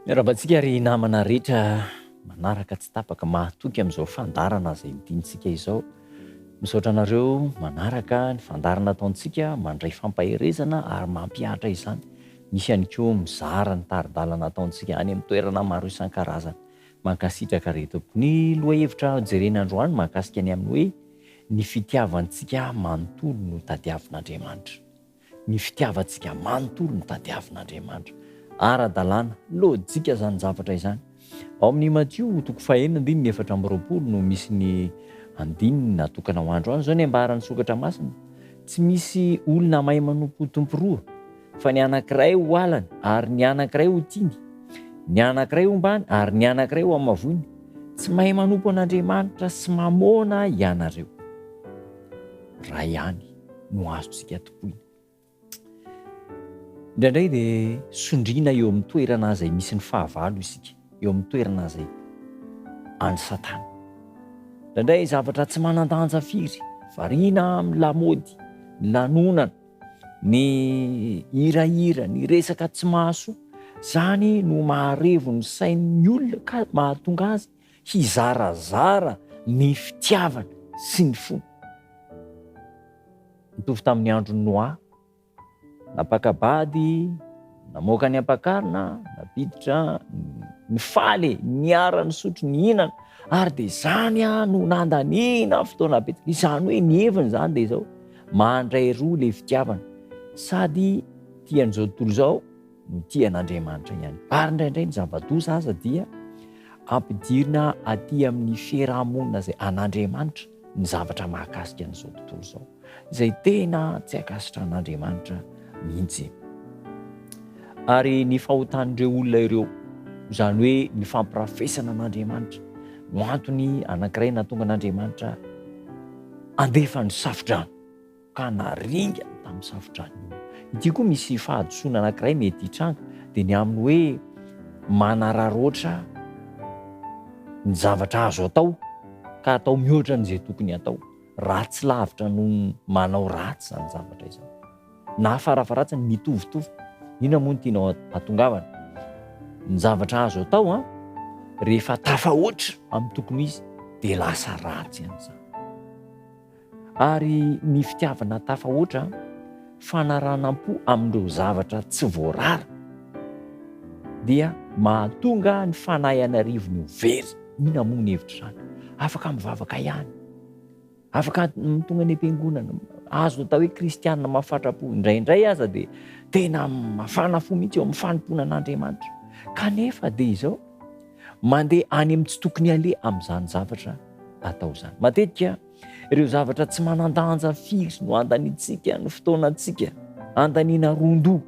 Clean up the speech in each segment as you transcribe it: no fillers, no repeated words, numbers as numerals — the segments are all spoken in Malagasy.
Miarahaba antsika ry namana rehetra manaraka tsy tapaka mahatoky amin'izao fandaharana izay dinintsika izao. Misaotra anareo manaraka ny fandaharana ataontsika, mandray fampaherezana ary mampihatra izany. Misy ihany koa mizara ny tari-dalana ataontsika any amin'ny toerana maro isan-karazany. Mankasitraka re tompoko. Ny lohahevitra jerena androany mahakasika ny amin'ny hoe ny fitiavantsika manontolo no tadiavin'Andriamanitra. Ny fitiavantsika manontolo no tadiavin'Andriamanitra. Ara-dalàna, lojika izany zavatra izany. Ao amin'ny Matio toko fahenina andininy 24 no misy ny andininy natokana ho androany. Izao ny ambaran'ny Sokatra Masina, Tsy misy olona mahay manompo tompo roa, fa ny anankiray ho halany ary ny anankiray ho tiany, ny anankiray hombany ary ny anankiray ho hamavoiny. Tsy mahay manompo an'Andriamanitra sy mamôna ianareo. Ray ihany. no azontsika tompoina. Indraindray dia sondriana eo amin'ny toerana izay misy ny fahavalo isika, eo amin'ny toerana izay an'i Satana. Indraindray zavatra tsy manan-danja firy, variana amin'ny lamaody, ny lanonana, ny hirahira, ny resaka tsy mahasoa, izany no maharevo ny sain'ny olona ka mahatonga azy hizarazara ny fitiavana sy ny fony. Nitovy tamin'ny andron'i Noa, nampaka-bady, namoaka ny ampakarina, nampiditra, nifaly e, niara-nisotro, nihinana, ary dia izany no nandaniana fotoana betsaka. Izany hoe ny heviny izany dia izao, mandray roa ilay fitiavana, sady tia an'izao tontolo izao no tia an'Andriamanitra ihany. Ary indraindray ny zava-doza aza dia ampidirina aty amin'ny fiaraha-monina izay an'Andriamanitra ny zavatra mahakasika an'izao tontolo izao, izay tena tsy ankasitrahan'Andriamanitra mihitsy. Ary ny fahotan'ireo olona ireo, izany hoe ny fampirafesana an'Andriamanitra, no antony anankiray nahatonga an'Andriamanitra handefa ny safodrano. ka naringany tamin'ny safodrano io. Ity koa misy fahadisoana anankiray mety hitranga dia ny amin'ny hoe manararaotra ny zavatra azo atao ka atao mihoatra an'izay tokony atao. Ratsy lavitra noho ny manao ratsy izany zavatra izany. Na farafaharatsiny mitovitovy. Inona moa no tianao hatongavana? Ny zavatra azo atao an, rehefa tafahoatra amin'ny tokony ho izy dia lasa ratsy ihany izany. Ary ny fitiavana tafahoatra, fanaranam-po amin'ireo zavatra tsy voarara, dia mahatonga ny fanahy an'arivony ho very. Inona moa ny hevitr'izany? Afaka mivavaka ihany, afaka tonga any am-piangonana, azo atao hoe kristianina mahafatra-po, indraindray aza dia tena mafana fo mihitsy eo amin'ny fanompoana an'Andriamanitra. Kanefa dia izao, mandeha any amin'ny tsy tokony haleha amin'izany zavatra atao izany. Matetika ireo zavatra tsy manan-danja firy no andaniantsika ny fotoanantsika, andaniana ron-doha,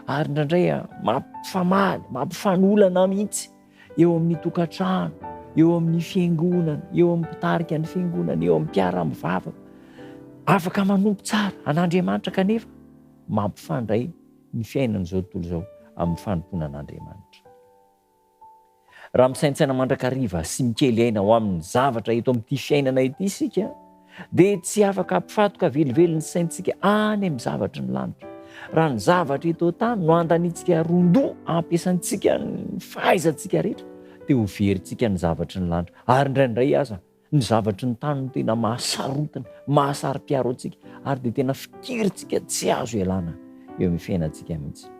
ary indraindray mampifamaly, mampifanolana mihitsy eo amin'ny tokantrano, eo amin'ny fiangonana, eo amin'ny mpitarika ny fiangonana, eo amin'ny mpiara-mivavaka. Afaka manompo tsara an'Andriamanitra kanefa mampifandray ny fiainan'izao tontolo izao amin'ny fanompoana an'Andriamanitra. Raha misaintsaina mandrakariva sy mikely aina ho amin'ny zavatra eto amin'ity fiainana ity isika, dia tsy afaka hampifatoka velively ny saintsika any amin'ny zavatry ny lanitra. Raha ny zavatra eto an-tany no andaniantsika ron-doha hampiasantsika ny fahaizantsika rehetra, dia ho verintsika ny zavatry ny lanitra. Ary indraindray aza, ny zavatry ny tany no tena mahasarotiny, mahasaro-piaro antsika, ary dia tena fikirintsika tsy azo ialana eo amin'ny fiainantsika mihitsy.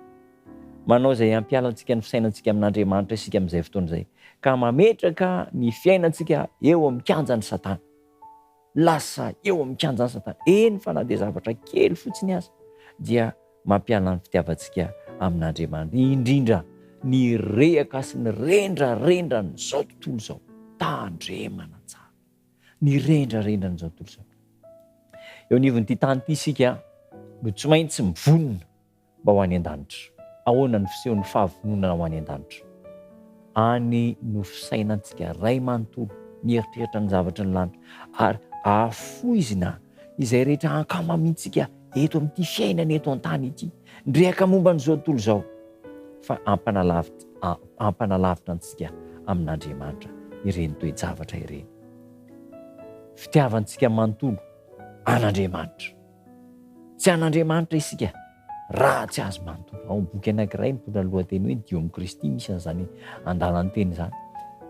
Manao izay hampiala antsika ny fisainantsika amin'Andriamanitra isika amin'izay fotoana izay, ka mametraka ny fiainantsika eo amin'ny kianjan'i Satana. Lasa eo amin'ny kianjan'i Satana. Eny fa na dia zavatra kely fotsiny aza dia mampiala ny fitiavantsika amin'Andriamanitra, indrindra ny rehaka sy ny rendrarendran'izao tontolo izao. Tandremana tsara. Ny rendrarendran'izao tontolo izao. Eo anivon'ity tany ity isika no tsy maintsy mivonona mba ho any an-danitra. Ahoana no fisehon'ny fahavononana ho any an-danitra? Any no fisainantsika Ray manontolo, mieritreritra ny zavatry ny lanitra, ary ahafoizina izay rehetra ankamamintsika eto amin'ity fiainana eto an-tany ity, ny rehaka momba an'izao tontolo izao, fa hampanalavitra antsika amin'Andriamanitra ireny toe-javatra ireny. Fitiavantsika manontolo an'Andriamanitra. Tsy an'Andriamanitra isika. raha tsy Azy manontolo. Ao amin'ny boky anankiray mitondra ny lohateny hoe Ny Dia ao amin'i Kristy misy an'izany andalan-teny izany.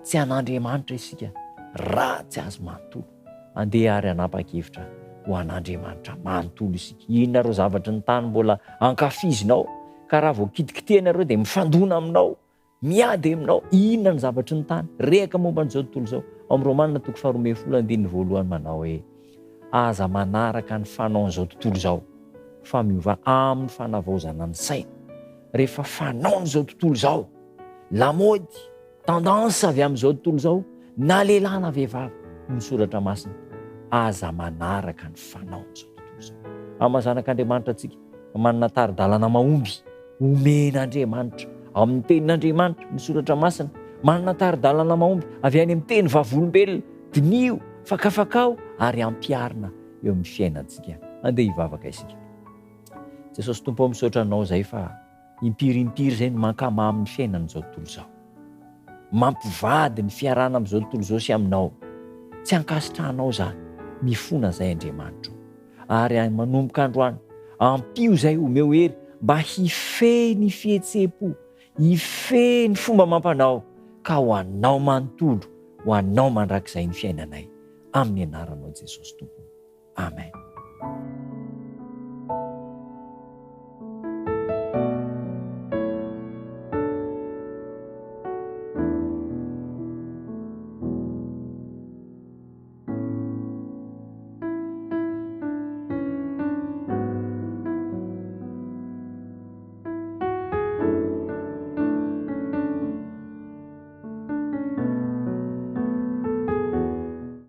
Tsy an'Andriamanitra isika raha tsy Azy manontolo. Andeha àry hanapa-kevitra ho an'Andriamanitra manontolo isika. Inona ireo zavatry ny tany mbola ankafizinao ka raha vao kitikitihana ireo dia mifandona aminao? Miady aminao inona ny zavatry ny tany? Rehaka momba an'izao tontolo izao. Ao amin'ny Romana toko faharoa andininy voalohany manao hoe, Aza manaraka ny fanaon'izao tontolo izao, fa miova amin'ny fanavaozana ny saina. Rehefa fanaon'izao tontolo izao, lamaody, tendance avy amin'izao tontolo izao, na lehilahy na vehivavy, hoy ny soratra masina, aza manaraka ny fanaon'izao tontolo izao. Amin'ny maha zanak'Andriamanitra antsika, manana tari-dalana mahomby omen'Andriamanitra ao amin'ny Tenin'Andriamanitra, ny Soratra Masina. Manana tari-dalana mahomby avy any amin'ny Teny Vavolombelona. Diniho, fakafakao ary ampiharina eo amin'ny fiainantsika. Andeha hivavaka isika. Jesosy Tompo ô, misaotra Anao izay fa impiry impiry izay no mankamamy ny fiainan'izao tontolo izao. Mampivady ny fiarahana amin'izao tontolo izao sy Aminao. Tsy ankasitrahanao izany. Mifona izay Andriamanitro. Ary manomboka androany, ampio izay, omeo hery mba hifehy ny fihetseham-po, hifehy ny fomba amam-panao, ka ho Anao manontolo, ho Anao mandrakizay ny fiainanay. Amin'ny anaranao Jesosy Tompo. Amen.